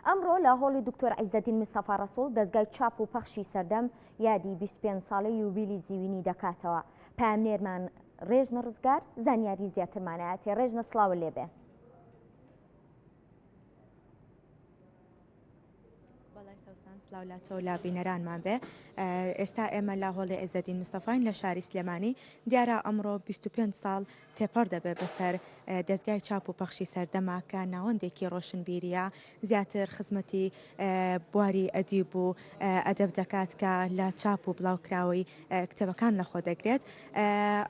ئەمڕۆ لە هۆڵی دکتۆر عیزەدین مستەفا ڕەسوڵ دەزگای چاپ و پەخشی سەردەم یادی 25 ساڵەی یوبیلی زیوینی دەکاتەوە. پەیامنێرمان ڕێژنە ڕزگار زانیاری زیاترمانایەتێ ڕێژنە سڵاوت لێبێ. بەڵێ سەوسان سلاو لە تۆ لە بینەرانمان بێ ئێستا ئێمە لە هۆڵی عیزەدین مستەفاین لە شاری سلێمانی دیارە ئەمڕۆ 25 ساڵ تێپەڕ دەبێ بەسەر دەزگای چاپ و پەخشی سەردەما کە ناوەندێکی ڕۆشنبیریە زیاتر خزمەتی بواری ئەدیب و ئەدەب دەکات کە لە چاپ و بڵاوکراوەی کتێبەکان لەخۆ دەگرێت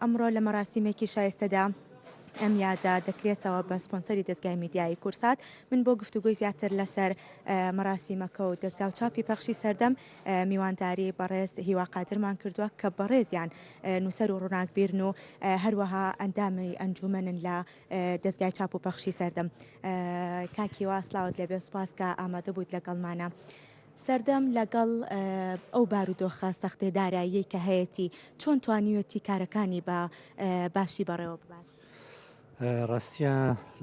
ئەمڕۆ لە مەراسیمێکی شایستەدا ئەم یادە دەکرێتەوە بە سپۆنسەری دەزگای میدیایی کورسات من بۆ گفتوگۆی زیاتر لەسەر مەراسیمەکە و دەزگا و چاپی پەخشی سەردەم میوانداری بەڕێز هیوا قادرمان کردووە کە بەڕێزیان نووسەر و ڕووناکبیرن و هەروەها ئەندامی ئەنجومەنن لە دەزگای چاپ و پەخشی سەردەم. کاک هیوا سلاوت لێبێ سوپاس کە ئامادە بوویت لەگەڵمانە. سەردەم لەگەڵ ئەو بارودۆخە سەختێ داراییەی کە هەیەتی چۆن توانیوێتی کارەکانی بە باشی بەڕێوە ببات؟ ڕاستیە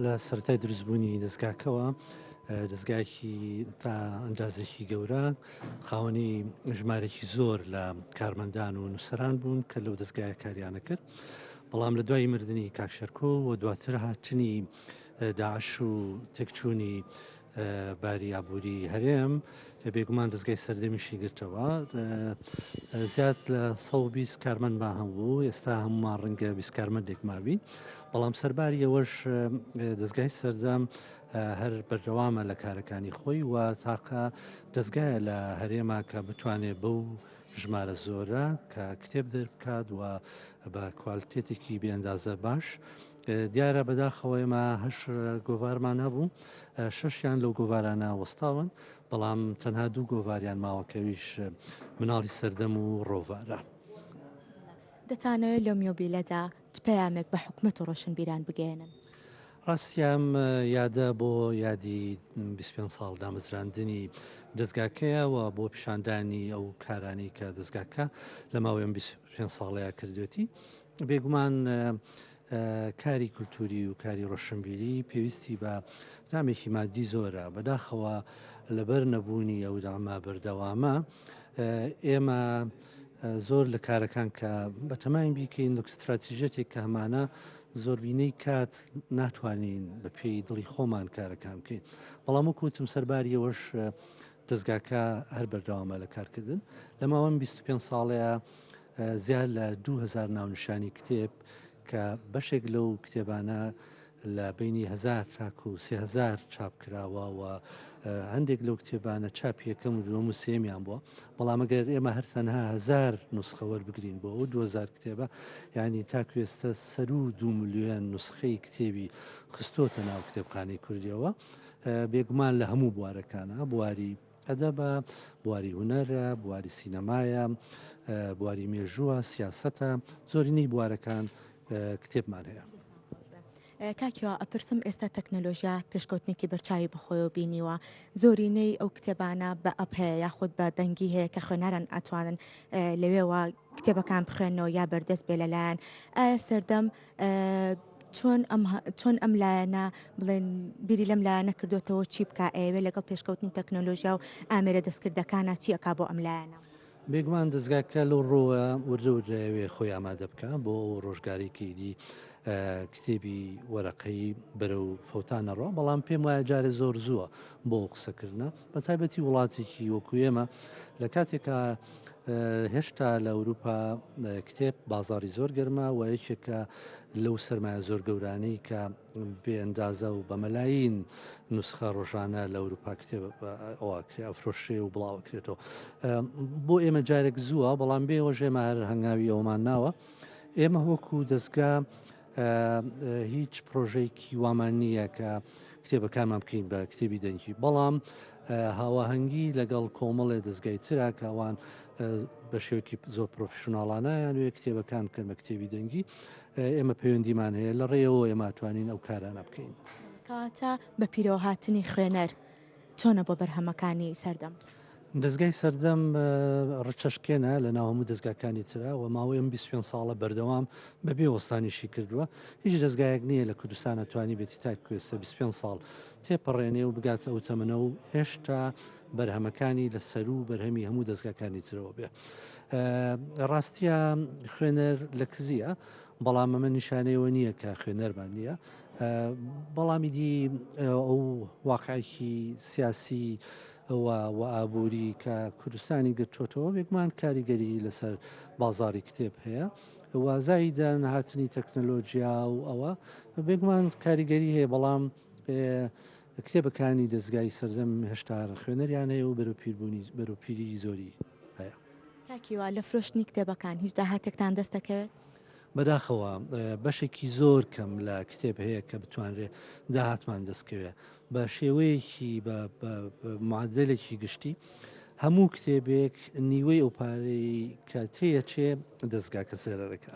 لە سەرەتای دروستبوونی دەزگاکەوە دەزگایەکی تا ئەندازێکی گەورە خاوەنی ژمارێکی زۆر لە کارمەندان و نووسەران بوون کە لەو دەزگایە کاریانە کرد بەڵام لە دوای مردنی کاک شەرکۆ و دواتر هاتنی داعش و تێکچوونی باری ئابووری هەرێم بێگومان دەزگای سەردەمیشی گرتەوە زیاد لە 120 کارمەندمان هەبوو ئێستا هەمومان ڕەنگە 20 کارمەندێک مابین بەڵام سەرباری ئەوەش دەزگای سەردەم هەر بەردەوامە لە کارەکانی خۆی و تاقە دەزگایە لە هەرێما کە بتوانێت بەو ژمارە زۆرە کە کتێب دەربکات و بە کوالتێتێکی بێئەندازە باش دیارە بەداخەوە ئێمە هەش گۆڤارمان هەبوو شەشیان لەو گۆڤارانە وەستاون بەڵام تەنها دوو گۆڤاریان ماوەکەویش مناڵی سەردەم و ڕۆڤارە. دەتانەوێت لەم یۆبیلەدا چ پەیامێک بە حکومەت و ڕۆشنبیران بگەیەنن؟ ڕاستی ئەم یادە بۆ یادی 25 ساڵ دامەزراندنی دەزگاکەیە و بۆ پیشاندانی ئەو کارانەی کە دەزگاکە لە ماوەی ئەم 25 ساڵەیە کردوێتی بێگومان کاری کولتوری و کاری ڕۆشنبیری پێویستی بە دامێکی مادی زۆرە بەداخەوە لەبەر نەبوونی ئەو دامە بەردەوامە ئێمە زۆر لە کارەکان کە بەتەماین بیکەین لە ستراتیژەتێک کە هەمانە زۆربینەی کات ناتوانین بە پێی دڵی خۆمان کارەکان بکەین بەڵام وەکو وتم سەرباری ئەوەش دەزگاکە هەر بەردەوامە لە کارکردن لە ماوەم 25 ساڵەیە زیاد لە 2000 ناونیشانی کتێب کە بەشێک لەو کتێبانە لە بەینی هەزار تاکو 3000 چاپ کراوە و هەندێک لەو کتێبانە چاپی یەکەم و دووەم و سێمیان بووە بەڵام ئەگەر ئێمە هەر تەنها هەزار نوسخە وەربگرین بۆ ئەو 2000 کتێبە یعنی تاکو ئێستا سەروو دوو ملیۆن نوسخەی کتێبی خستۆتە ناو کتێبخانەی کوردیەوە بێگومان لە هەموو بوارەکانە بواری ئەدەبە بواری هونەرە بواری سینەمایە بواری مێژووە سیاسەتە زۆرینەی بوارەکان کتێبمان هەیە. کاک هیوا ئەپرسم ئێستا تەکنەلۆژیا پێشکەوتنێکی بەرچاوی بەخۆیەوە بینیوە زۆرینەی ئەو کتێبانە بە ئەپ هەیە یاخود بە دەنگی هەیە کە خوێنەران ئەتوانن لەوێوە کتێبەکان بخوێنەوە یا بەردەست بێ لەلایەن ئایا سەردەم چۆن ئەم چۆن ئەم لایەنە بڵێن بیری لەم لایەنە کردوێتەوە چی بکە ئەیەوێ لەگەڵ پێشکەوتنی تەکنەلۆژیا و ئامێرە دەستکردەکانە چی ئەکا بۆ ئەم لایەنە؟ بێگومان دەزگاکە لەو ڕووە وردە وردە ئەوێ خۆی ئامادە بکا بۆ ئەو ڕۆژگارەی کە ئیدی کتێبی وەرەقەیی بەرەو فەوتان نەڕوا، بەڵام پێم وایە جارێ زۆر زووە بۆ ئەو قسەکردنە، بە تایبەتی وڵاتێکی وەکو ئێمە لە کاتێکا هێشتا لە ئەوروپا کتێب بازاڕی زۆر گەرمە و یەکێکە لەو سەرمایە زۆر گەورانەی کە بێ ئەندازە و بە مەلایین نوسخە ڕۆژانە لە ئەوروپا کتێب ئەوە ئەفرۆشرێ و بڵاوەکرێتەوە بۆ ئێمە جارێک زووە بەڵام بێوەش ئێمە هەر هەنگاوی ئەومان ناوە ئێمە وەکو دەستگا هیچ پرۆژەیەکی وامان نییە کە کتێبەکانمان بکەین بە کتێبی دەنگی بەڵام هاواهەنگی لەگەڵ کۆمەڵێ دەستگای ترا کە ئەوان بە شێوەیەکی زۆر پرۆفیشناڵانە یان وێ کتێبەکان بکەن بە کتێبی دەنگی ئێمە پەیوەندیمان هەیە لە ڕێیەوە ئێمە توانین ئەو کارانە بکەین. کەواتە بە پیرەوە هاتنی خوێنەر چۆنە بۆ بەرهەمەکانی سەردەم؟ دەزگای سەردەم ڕچەشکێنە لە ناو هەموو دەزگاکانی ترا و ماوەی ئەم 25 ساڵە بەردەوام بە بێ وەستانیشی کردووە. هیچ دەزگایەک نییە لە کوردستانە توانیبێتی تاکو ئێستا 25 ساڵ تێپەڕێنێ و بگاتە ئەو تەمەنە و هێشتا بەرهەمەکانی لە سەروو بەرهەمی هەموو دەزگاکانی ترەوە بێ. ڕاستیە خوێنەر لە کزیە، بەڵام ئەمە نیشانەیەوە نییە کە خوێنەرمان نییە. بەڵام ئیدی ئەو واقعێکی سیاسی و ئابووری کە کوردستانی گرتووەتەوە بێگومان کاریگەری لەسەر بازاڕی کتێب هەیە و زایدەن هاتنی تەکنەلۆجیا و ئەوە بێگومان کاریگەری هەیە بەڵام کتێبەکانی دەزگای سەردەم هێشتا خوێنەریان هەیە و بەرەوپیربوونی بەرەوپیری زۆری هەیە. کاک هیوا لە فرۆشتنی کتێبەکان هیچ داهاتێکتان دەست دەکەوێت؟ بەداخەوە بەشێکی زۆر کەم لە کتێب هەیە کە بتوانرێ داهاتمان دەستکەوێ بە شێوەیەکی بە معدلێکی گشتی هەموو کتێبێک نیوەی ئەو پارەی کە تێیەچێ دەستگاکە زەرەرەکە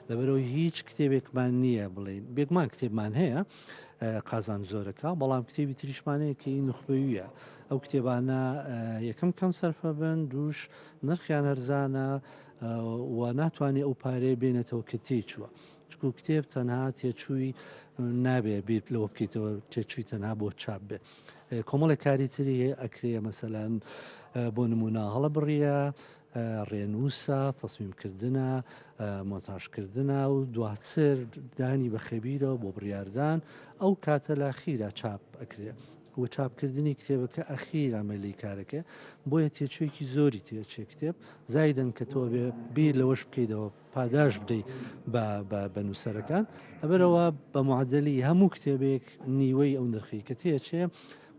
لەبەرەوە هیچ کتێبێکمان نییە بڵێن بێگومان کتێبمان هەیە قازانج زۆرەکە بەڵام کتێبی تریشمان هەیە کە ئی نوخبەویە ئەو کتێبانە یەکەم کەم سەرفە بن دووش نرخیان هەرزانە و ناتوانێت ئەو پارەیە بێنێتەوە کە تێیچووە چکو کتێب تەنها تێچووی نابێ بیر لەوە بکەیتەوە تێچووی تەنها بۆ چاپ بێ کۆمەڵێک کاری تری هەیە ئەکرێ مەسەلەن بۆ نمونە هەڵە بڕیە ڕێنووسە تەسمیمکردنە مۆنتاژکردنە و دواتر دانی بە خەبیرەوە بۆ بڕیاردان ئەو کاتە لە خیرا چاپ ئەکرێ و چاپکردنی کتێبەکە ئەخیر ئەمەلی کارەکە بۆیە تێچوویەکی زۆری تێچێ کتێب زایدن کە تۆ بێ بیر لەوەش بکەیتەوە پاداش بدەی بە بە بە نووسەرەکان لەبەرئەوە بە معەدەلی هەموو کتێبێک نیوەی ئەو نرخەی کە تێچێ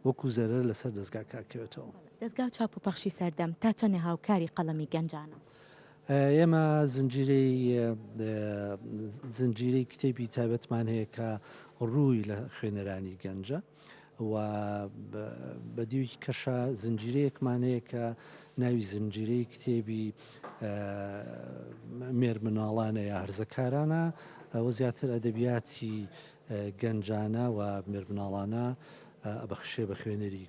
وەکو زەرەر لەسەر دەزگاکە ئەکەوێتەوە. دەزگا چاپ و پەخشی سەردەم تا چەنێ هاوکاری قەڵەمی گەنجانە؟ ئێمە زنجیرەی زنجیرەی کتێبی تایبەتمان هەیە کە ڕووی لە خوێنەرانی گەنجە. و بە دیوێکی کەشا زنجیرەیەکمان هەیە کە ناوی زنجیرەی کتێبی مێرمناڵانە یا هەرزەکارانە ئەوە زیاتر ئەدەبیاتی گەنجانە و مێرمناڵانە ئەبەخشێ بە خوێنەری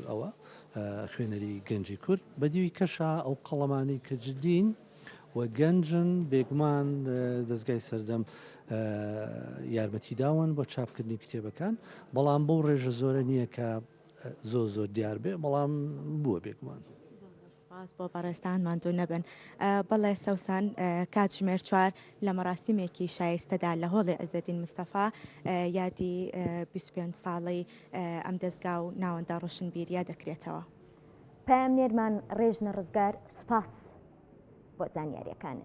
ئەوە خوێنەری گەنجی کورد بە دیوی کەشا ئەو قەڵەمانەی کە جدین و گەنجن، بێگومان دەزگای سەردەم یارمەتی داون بۆ چاپکردنی کتێبەکان، بەڵام بەو ڕێژە زۆرە نییە کە زۆر زۆر دیار بێ، بەڵام بووە بێگومان. سپاس بۆ بەڕێزتان ماندوو نەبن. بەڵێ سەوسەن کاتژمێر چوار لە مەراسیمێکی شایستەدا لە هۆڵی عزەدین مستەفا یادی 25 ساڵەی ئەم دەزگا و ناوەندە ڕۆشنبیریە دەکرێتەوە. پەیامنێرمان ڕێژنە ڕزگار سوپاس بۆ زانیاریەکانت.